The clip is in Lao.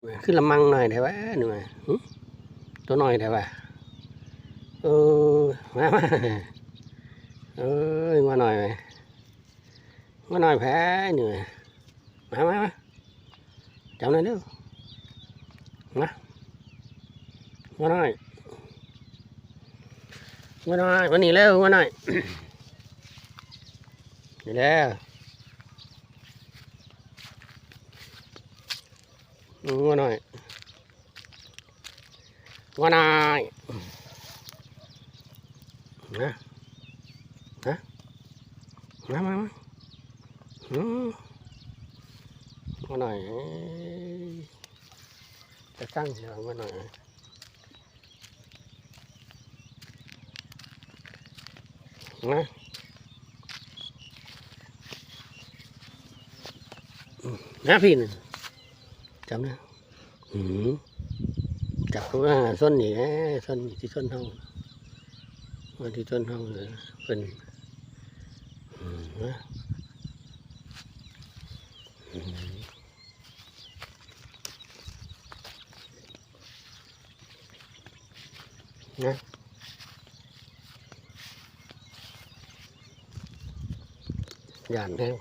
ຄືລະມັງໜ້ອຍແທ້ວະນີ້ຫວາ? ຫຶ? ໂຕນ້ອຍແທ້ວະ? ເອີ ມາ ມາ ເອີຍ ງົວນ້ອຍ ງົວນ້ອຍແທ້ນີ້ຫວາ? ມາ ມາ ມາ ຈັບໜ່ອຍເດີ້ ມາ ງົວນ້ອຍ ງົວນ້ອຍ ມານີ້ເລັວ ງົວນ້ອຍ ນີ້ແຫຼະ ງົວນ້ອຍ ງົວນ້ອຍ ມາ ມາ ມາ ມາ ອືມ ງົວນ້ອຍ ເອີຍ ຈະຕັ້ງເນາະ ງົວນ້ອຍ ມາ ມາພີ້ນະ ຈັບນະ ອືມ ຈັບເຂົ້າມາຊົນນີ້ແຫຼະ ຊົນນີ້ຊິຊົນເຮົາ ມັນຊິຊົນເຮົາເລີຍ ເພິ່ນ ອືມ ມາ ອືມ ນະ ຢ້ານແຮງ.